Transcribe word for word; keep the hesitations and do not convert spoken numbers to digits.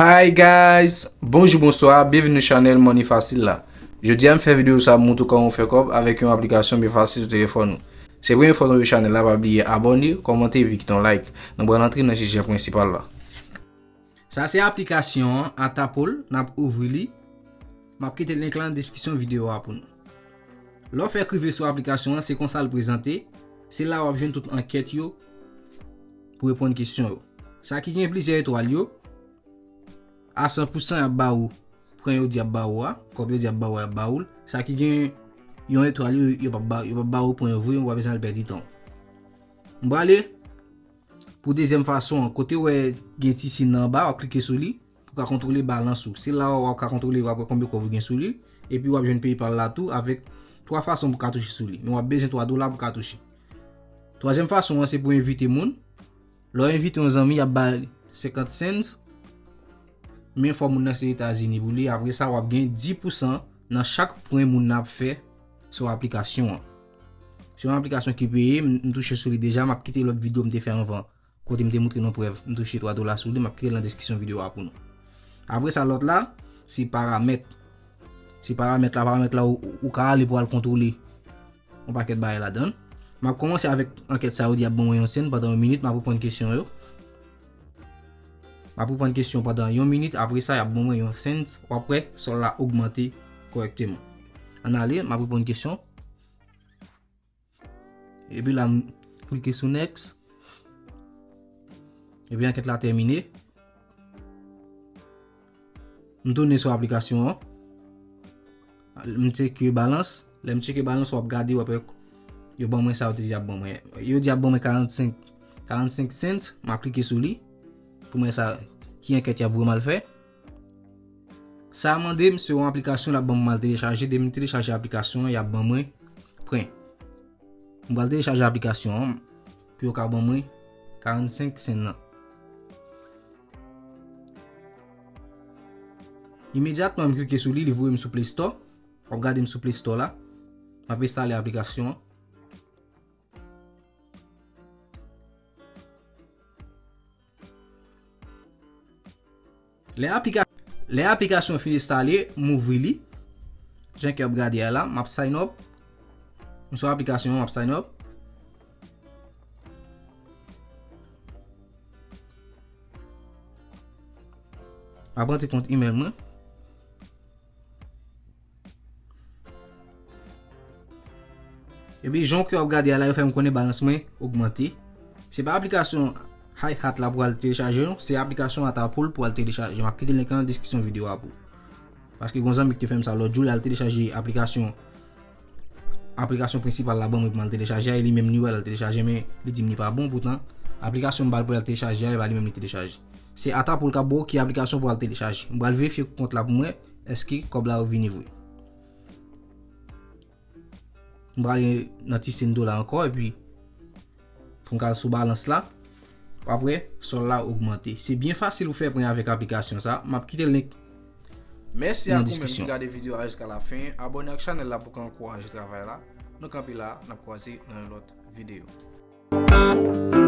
Hi guys, bonjou, bonswa, byenvini nan chanèl Money Fasil la. Jodi a m fè videyo sa pou montre w kòman w fè kòb avèk yon aplikasyon byen fasil sou telefòn ou. Se premye fwa w tonbe chanèl la, pa bliye abòne, kòmante epi kite yon like. Nou pral antre nan sijè prensipal la. Sa se aplikasyon an, Atapol, n ap ouvri li. M ap kite link la nan deskripsyon videyo a pou nou. Lè w fèk rive sou aplikasyon an, se konsa l prezante. Se la w ap jwenn tout ankèt yo pou reponn kesyon yo. Sa ki gen plizyè etwal yo, a san pou san y ap ba ou pwen yo di y ap ba ou a, kòb yo di y ap ba ou a, y ap ba ou l. Sa ki gen yon etwal yo, yo p ap ba, yo p ap ba ou pwen yo vre, ou pa bezwen al pèdi tan w. M prale pou dezyèm fason an, kote w wè gen ti siy nan anba, w ap klike sou li pou w ka kontwole balans ou. Se la w ap ka kontwole, w ap wè konbyen kòb ou gen sou li, epi w ap jwenn PayPal la tou avèk twa fason pou w ka touche sou li. Men w ap bezwen twa dola pou w ka touche. Twazyèm fason an, se pou envite moun. Lè w envite yon zanmi, y ap ba l senkant cents. Men fò moun nan se Etazini pou li. Apre sa, w ap gen dis pou san nan chak pwen moun nan ap fè sou aplikasyon an. Se yon aplikasyon ki peye, m, m touche sou li deja, m ap kite lòt videyo m te fè anvan, kote m te montre nou prèv, m touche twa dola sou li, m ap kite l nan deskripsyon videyo a pou nou. Apre sa, lòt la, se paramèt. Se paramèt la, paramèt la, ou, ou ka ale pou al kontwole yon pakèt bagay ladan l. M ap kòmanse avèk ankèt sa yo di y ap ban mwen yon cent pandan yon minit, m ap reponn kesyon yo. M ap reponn kesyon pandan yon minit, apre sa, y ap ban mwen yon cent, w ap wè sòl la ogmante kòrèkteman. Ann ale, m ap reponn kesyon. Epi la, m klike sou next. Epi ankèt la tèmine. M tounen sou aplikasyon an. M tcheke balans. Lè m tcheke balans, w ap gade, w ap wè yo ban mwen sa yo te di y ap ban mwen. Yo di y ap ban mwen karannsenk, karannsenk cents. M ap klike sou li pou m wè sa, ki ankèt y ap voye m al fè. Sa a mande m se yon aplikasyon l ap ban mwen al telechaje. Depi m telechaje aplikasyon an, y ap ban mwen pwen. M pral telechaje aplikasyon an pou yo ka ban mwen karannsenk sen nan. Imedyatman m klike sou li, li voye m sou Play Store. W ap gade m sou Play Store la. M ap enstale aplikasyon an. Lè aplika-, lè aplikasyon fin enstale, m ouvri li. Jan ke w ap gade a la, m ap sign up. M sou aplikasyon an, m ap sign up. M ap rantre kont email mwen. Epi jan ke w ap gade a la, yo fè m konnen balans mwen ogmante. Se pa aplikasyon Hi-Hat la pou al telechaje non, se aplikasyon Atapol pou al telechaje. M ap kite link lan nan deskripsyon videyo a pou ou. Paske gon zanmi ki te fè m sa lòt jou, l al telechaje aplikasyon, aplikasyon prensipal la ban mwen pou m al telechaje a, e li menm li wè l al telechaje, men li di m li pa bon, poutan aplikasyon m ba l pou l al telechaje a, e pa li menm li telechaje. Se Atapol k ap ba w ki aplikasyon pou al telechaje. M pral verifye kont la pou m wè èske kòb la yo vini vre. M prale nan ti siy dola ankò, epi pou m ka al sou balans la, w ap wè sòl la ogmante. Se byen fasil pou fè pwen avèk aplikasyon sa. M ap kite link nan deskripsyon. Mèsi ak ou menm ki gade videyo a jiska lafen. Abòne ak chanèl la pou w ka ankouraje travay la. Nou kanpe la, n ap kwaze nan yon lòt videyo.